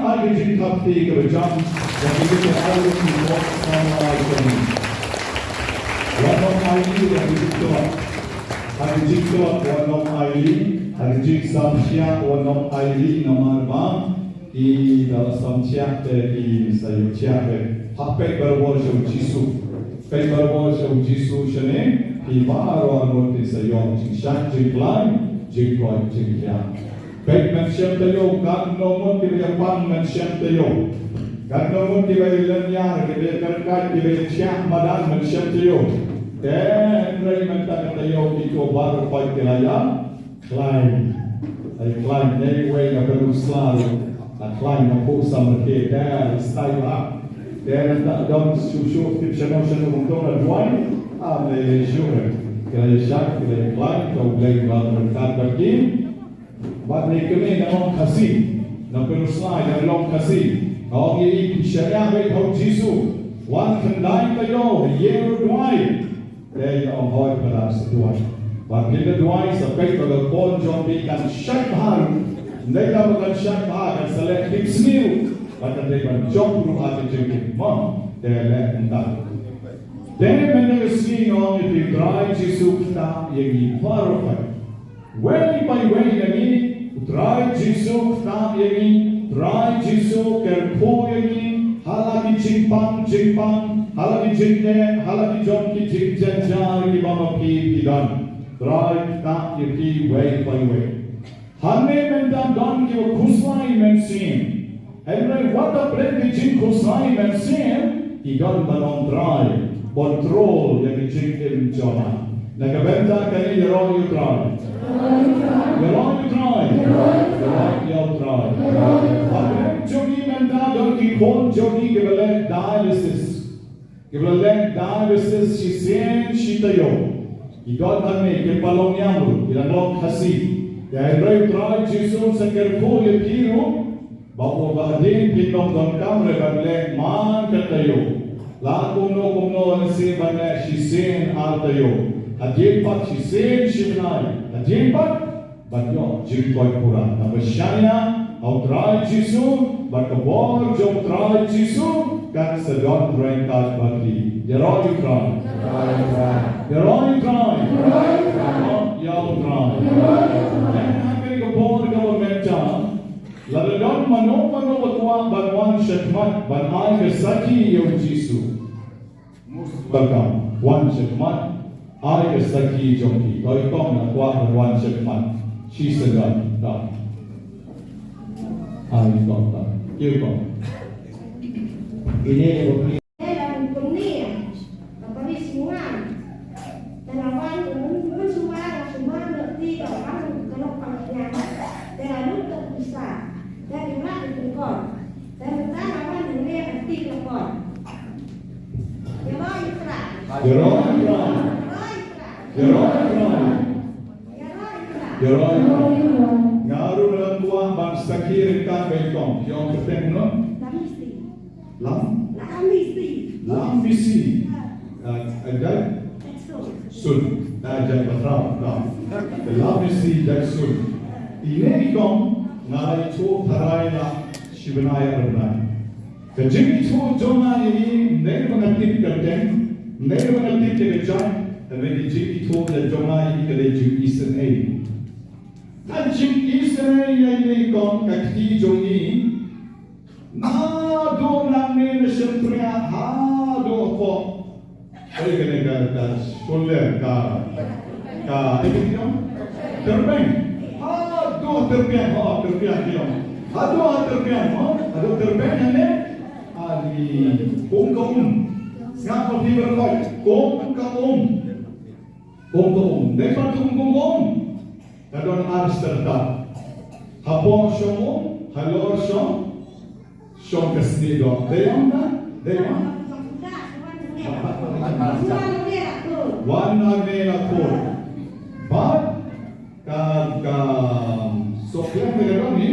Ai ka jingthap kti kaba jam. Ïa kito kiba ai ka jingthap kti. Wat nym ailad ïa ka jingthap. Ha ka jingthap wat nym ailad. Ha ka jingsam shyiap wat nym ailad namar ba ki da la sam shyiap te ki sa ïoh shyiap te. Hap peit barabor sha U Jisu. Peit barabor sha U Jisu shane. Phi baroh arngut phin sa ïoh jingshai jingkhlaiñ, jingkoit jingkhiah. Peit mynshem taïew, katno ngut kiba ïa pang mynshem taïew. Katno ngut kiba ïa lynñiar, kiba ïa kyrkhat, kiba ïa thiah madan mynshem taïew. Te hynrei mynta ka taïew kito baroh pat ki la ïa khlaiñ. Ai khlaiñ, ne iwei na pynusla ruh. La khlaiñ na puk samrkhie, te la stai bha. Te nangta don shuh shuh tip shano shano kumto la duwai. Ah, lei lei shuh. Ki la ïa shad, ki la ïa khlaiñ, to Blei ba la ryngkat bad ki. Bad ne kane na long Khasi, na pynusla ïa long Khasi. Nga ong ïa i phi shaniah beit ha U Jisu. Wan khyndai taïew, ïa u duwai. Te ïa ong hoi para sa duwai. Ba phi da duwai sa peit ba ka khun jong phi kan shait bha ruh. Ym dei tang ba kan shait bha, kan sa leh tip sniew. Ba kan dei ban jop ruh ha ka jingim. Mo, te leh kumta. Te mynta ka sngi nga ong ïa phi U Trai Jisu ktah ïa ngi baroh. Wei pa wei na ngi, U Trai Jisu ktah ïa ngi, Trai Jisu kyrkhu ïa ngi, ha la ki jingpang jingpang, ha la ki jingeh, ha la ki jong ki jingjynjar kiba ma phi phi don. Trai ktah ïa phi wei pa wei. Hangne mynta don kiba khuslai mynsiem. Hynrei wat la pyrshah ki jingkhuslai mynsiem, ki don ban ong Trai, control ïa ki jingim jong nga. Na ka bynta kane ïaroh ïa U Trai. Ïaroh ïa U Trai. Ïaroh ïa U Trai. Hapdeng jong ngi mynta don ki khun jong ngi kiba leh dialysis. Kiba la leh dialysis shisien shi taïew. Ki don hangne, kim pat long niam ruh, ki dang long Khasi. Te hynrei U Trai Jisu sa kyrkhu ïa phi ruh, ba u, ba hadien phin ym donkam re ban leh man ka taïew. La kumno kumno lehse ban leh shisien ar taïew. Hadien pat shisien shi bnai. Hadien pat ban ïoh jingkoit pura. Naba shaniah ha U Trai Jisu, bad ka bor jong U Trai Jisu kan sa don ryngkat bad phi. Ïaroh ïa U Trai. Ïaroh ïa U Trai. Ïaroh ïa U Trai. Te ha kane ka por kaba mynta, lada don mano mano ba kwah ban wan shakhmat ban ai ka sakhi ïa U Jisu. Welcome. Wan shakhmat. Ai ka sakhi jong phi. Koi kong na kwah ban wan shakhmat. Shi sngewbha. Ai kong ta. Kiew kong. Ine ne ba phi. Ïaroh ïa U Trai. Ïaroh ïa U Trai. Ïaroh ïa U Trai. Nga ruh nga kwah ban sakhi ryngkat bad kong. Ki ong kyrteng no? Lam? Lam Misi. Lam Misi. Ah, ah, Jack? Jackson. Sun. Ah, Jack Batrap. Lam Misi Jackson. Ine i kong nga la ithuh tharai la shi bnai ar bnai. Ka jingithuh jong nga ïa i, ym dei ba nga tip kyrteng, ym dei ba nga tip ïa ka jait, hynrei ka jingithuh jong nga ïa i ka dei jingisynei. Ka jingisynei ïa i kong ka kti jong i, naduh nangne na Shynpriah haduh hapoh. Hei, kane ka, ka shulder, ka, ka, eh, kane ka, Tyrpeng. Haduh Tyrpeng, ha, Tyrpeng, kane. Haduh Tyrpeng, ha, haduh Tyrpeng, kane. Ani, kum ka um. Sngap ma phi baroh, kum ka um. Kum ka um. Dei pat kum ka um. Ka don ar syrta. Hapoh shong um, halor shong. Shong ka snieh doh. Dei ong na? Dei ong? Dei ong? Wan na me la khot. Bad ka, ka, sokliang te ka don hi.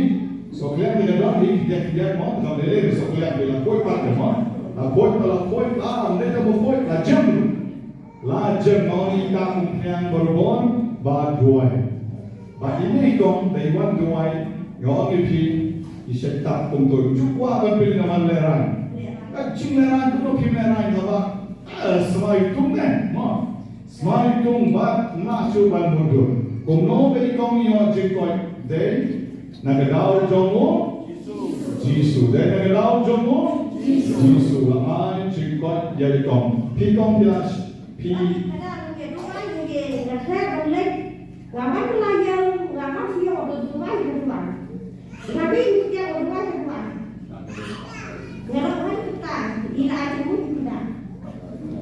Sokliang te ka don hi, kdiang kdiang mo, ka dei le sokliang te la khot pat mo. La khot, la khot, ah, ne ka mo khot, la jem. La jem mo ni ka kum khliang barabor, ba duwai. Ba ine i kong, dei wan duwai, nga ong ïa phi, i shet tap kumto, ju kwah ban pyn ka man lehrain. Ka jinglehraiñ, kumno phi lehrain haba, ah, smai tung ne, mo. Smai tung bad nga shu ban mundur. Kumno ba i kong ïoh jingkoit, dei na ka daw jong u Jisu. Dei na ka daw jong u Jisu. La ai jingkoit ïa i kong. Phi kong phi la sh-, phi.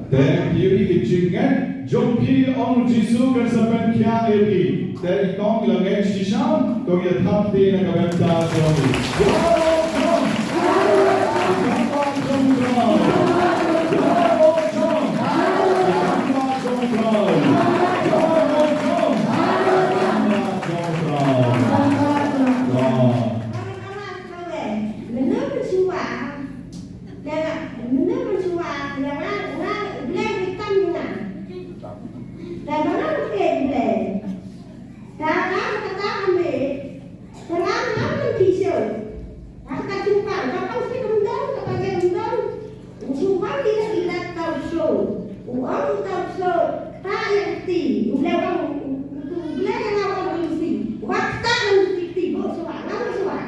Te phi ïohi ki jingngeit jong phi, ong Jisu kan sa pynkhiah ïa phi. Te i kong la ngeit shisha, to ïa thap te na ka bynta jong u. Welcome! Welcome! Welcome! Welcome! Mynno mynshuwa, da mynno mynshuwa, ïa nga, nga, U Blei u tam ïa nga. Da ba nga u Blei. Da nga kata ka me, da nga nga kan ti shu. Ka kata jingpang, ka pang shi kam dong, ka pang shi kam dong. U shu pang ti da i da tau shu. U ong u tau shu, ta ïa ti. U Blei ong, U Blei ïa nga ong ong si. Wat ta ong si ti, bo shuwa, nga bo shuwa.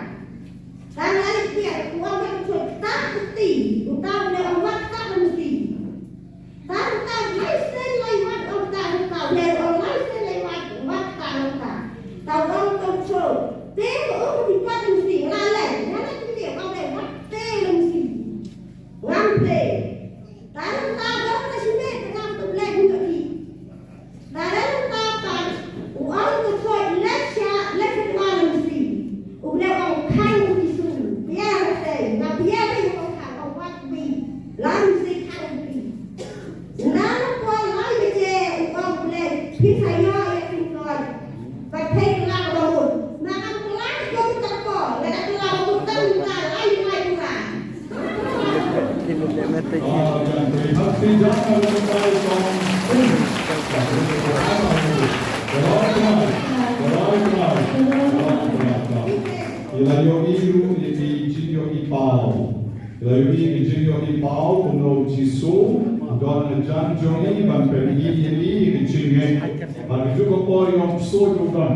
Tang lai pia, u ong ka kut ta kti, u ta u ne ong wat ta mesti. Tang ta lai sen lai wat ong ta ong ta, u ne ong lai sen lai wat, wat ta ong ta. Ta ong tong cho, te ko ong ti pat mesti, la lai, la lai ti te ong lai wat te mesti. Ngam te. Tang ta ong ta sine, ngam tu lai ong ta ti. Nalor mynta pat, u ong u Trai, leit sha, leit sha dwar Lamsi. U Blei u ong khang u Jisu. Pia leit, nga pia leit u ong khang, ong wat bi. Lamsi khang bi. Nalor por lai baje u ong u Blei, phin sa ïoh ïa ka jingkoit. Bad phin kylla kaba mut. Nga ngam kylla jong ka por, nga da kylla kaba mut tang mynta lai lai pura. Ïa la ïohi ruh ïa ki jingïohi paw. Ïa la ïohi ki jingïohi paw kumno u Jisu u don hajan jong ngi ban pyni ïa ngi ïa ki jingngeit. Bad ïa ka por ïa u ksuid u don.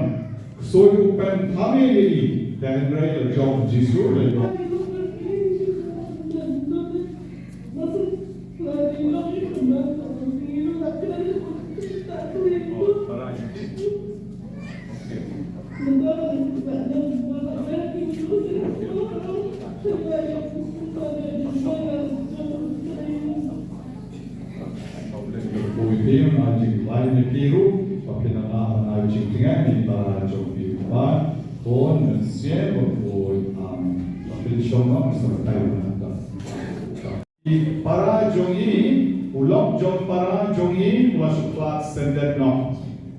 Ksuid u pynthame ïa i, te hynrei la jong Jisu la jong. Khublei phi, nga jingkhlaiñ ïa phi ruh, ba phin nang ai jingtngen ïa i para jong phi. Kpa, Khun, Mynsiem Bakhuid. Amen. Ba phin shong noh, sa kai na ta. I para jong i, u lok jong para jong i, u la shu khlad sended noh.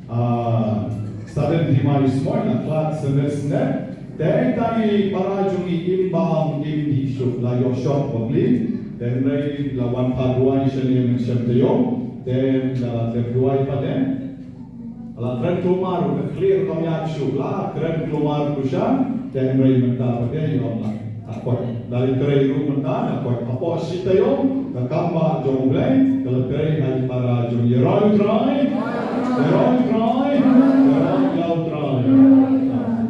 Ah, sudden demise mo, la khlad sended sended. Te tang i para jong i im bam im dih shuh, la ïoh shock bapli. Te hynrei la wan phah duwai shane mynsiem taïew. Te la la trep duwai pat de. La kren kulmar ruh ka khlieh ruh kam ïaid shuh, la kren kulmar kushan. Te hynrei mynta pat de ïoh la. Ka koit. La trei ruh mynta, ka koit. Hapoh shi taïew, ka kam ba jong U Blei, ka la trei ha i para jong i. Ïaroh ïa U Trai, ïaroh ïa U Trai, ïaroh ïa U Trai.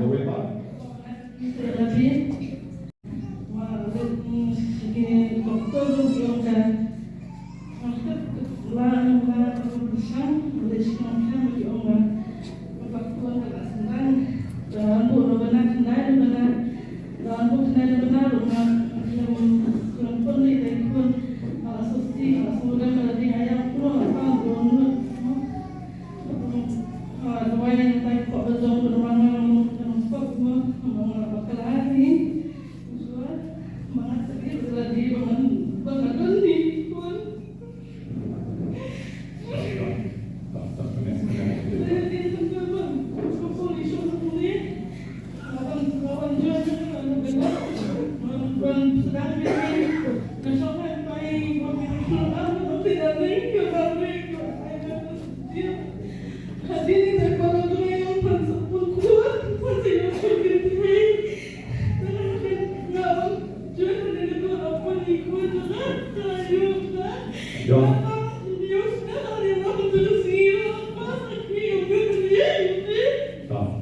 Kawei pat.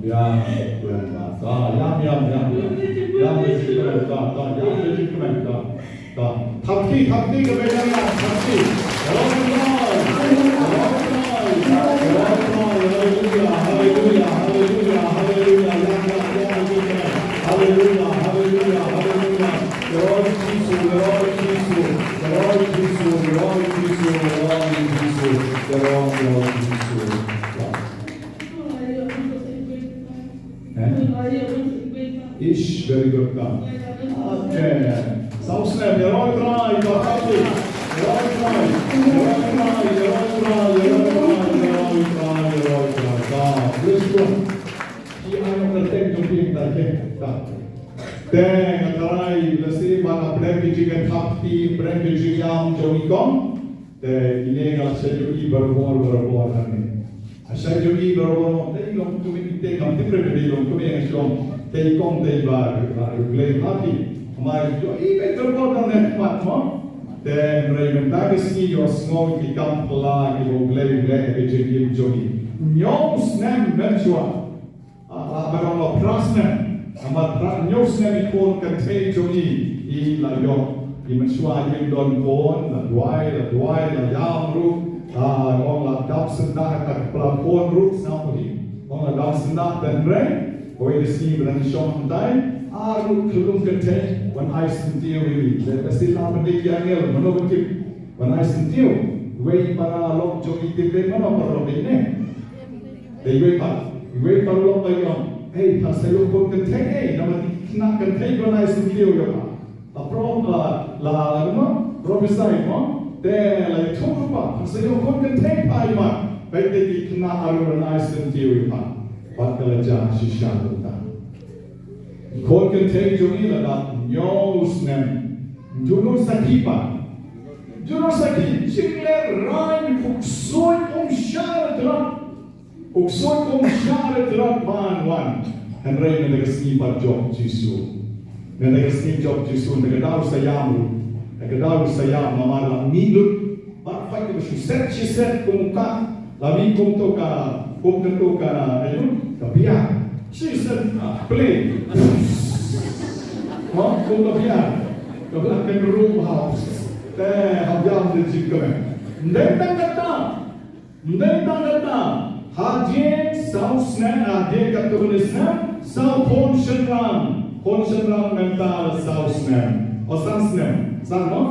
Ïam, ïam, ïam, ïam, ïam, ïam. Ïam, ïam, ïam, ïam, ïam. Thap kti, thap kti, ka bynta ïam, thap kti. Lord Christ, Lord Christ, Lord Christ, hallelujah, hallelujah, hallelujah, hallelujah, ïam, ïam, ïam, ïam. Hallelujah, hallelujah, hallelujah. Lord Jesus, Lord Jesus, Lord Jesus, Lord Jesus. Eh? Ish, very good, God. Okay. Sounds like the Lord Christ, the Lord Christ, the Lord Christ, the Lord Christ, the Lord Christ, the Lord Christ, the Lord Christ. God, praise God. Ki ai ong ka teng jong ki ong ta ke. Ta. Te nga tharai lehse ba nga pynrem ki jingthap kti, pynrem ki jingïam jong i kong. Te ine nga la shah ïohi barabor barabor hangne. Nga shah ïohi barabor, te i long kumne i te ngam tip re ba i long kumne nga shong. Te i kong te i ba ba u Blei ha phi. Namar ïohi beit barabor hangne pat mo. Te hynrei mynta ka sngi ïohsngew ki kam pla kiba u Blei u leh ha ka jingim jong i. Hynñiew snem mynshuwa. Ah, ah, ba dang la phra snem. Namar phra, hynñiew snem i khun kynthei jong i, i la ïoh. I mynshuwa i ym don khun, la duwai, la duwai, la ïam ruh. Ah, ong la dap syndah ha ka pla khun ruh, sngap hi. Ong la dap syndah, hynrei kawei ka sngi ba dang shong hangtai, ah, ruh khyllung kynthei, wan ai syntiew ïa i. Lehse la pyndep ïa angel, mano ba tip. Wan ai syntiew. Wei para lok jong i tip dei mano para lok dei ne. Dei wei pat, wei paralok ba ïong. Hei, phan sa ïoh khun kynthei, hei, namar ki khynnah kynthei ki wan ai syntiew ïa pha. La prom, la, la, la, mo? Prophesy, mo? Te la ïathuh ruh pha, phan sa ïoh khun kynthei pha ïa pha. Peit te ki khynnah ruh wan ai syntiew ïa pha. Bad ka la jia shisha kumta. Khun kynthei jong i la dap hynñiew snem. Junom sakhi pat. Junom sakhi, jinglehrain u ksuid um shah re tyrot. U ksuid um shah re tyrot ban wan. Hynrei mynta ka sngi pat jop Jisu. Mynta ka sngi jop Jisu, mynta ka daw sa ïam ruh. Mynta ka daw sa ïam namar la mih lut. Bad pait kaba shishet shishet kum u kah. La mih kum to ka, kum to ka, ayu, ka biar. Shishet, ah, plane. Mo, kum ka biar. Kaba la kynruh ha. Te, ha biar de jingkmen. Ym dei tang kata. Ym dei tang kata, hadien saw snem, hadien katto katne snem, saw khun shynrang, khun shynrang mynta la saw snem. O, san snem, san mo?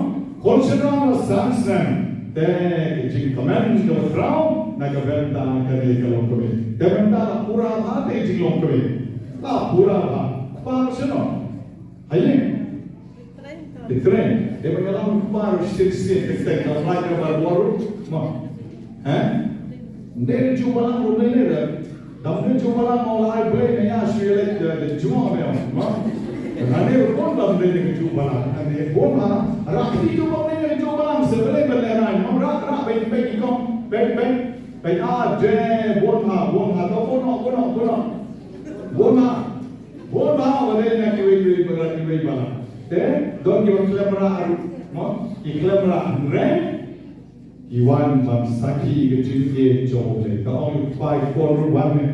Khun shynrang la san snem. Te ka jingkmen kaba khraw na ka bynta kane ka longkmie. Te mynta la pura bha te jinglongkmie. La pura bha. Kpa shano? Haei? Te trei. Te ba nga lam kpa shisien shisien te te ka flight ka ba waru. Ma. He? Nde ju balang ru ne ne da. Dam ne ju balang ma lai ble ne ya shu le de de ju ma me ma. Na ne ru kon dam ne ne ju balang. Ane bon ha. Ra ki ju balang ne ne ju balang se ble ble rai ma ra ra be be ki kong be be. Be a je bon ha bon ha to bon no bon no bon no. Bon ha. Bun ba, ba dei na kiwei kiwei ba, kiwei ba. Te don kiba khlem rah, mo? Ki khlem rah, hynrei ki wan ban sakhi ka jingïeit jong U Blei. Ka ong ïa u kpa ïa u khun ruh, wan ne,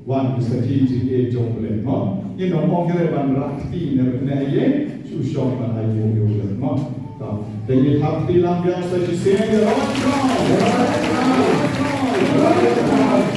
wan ban sakhi jingïeit jong U Blei, mo? Ngin ym ong ki re ban rah kti ne ne ïa, shu shong ban ai ïa U Blei, mo? Te ngi thap kti lang biang sa shisien ïa U Blei.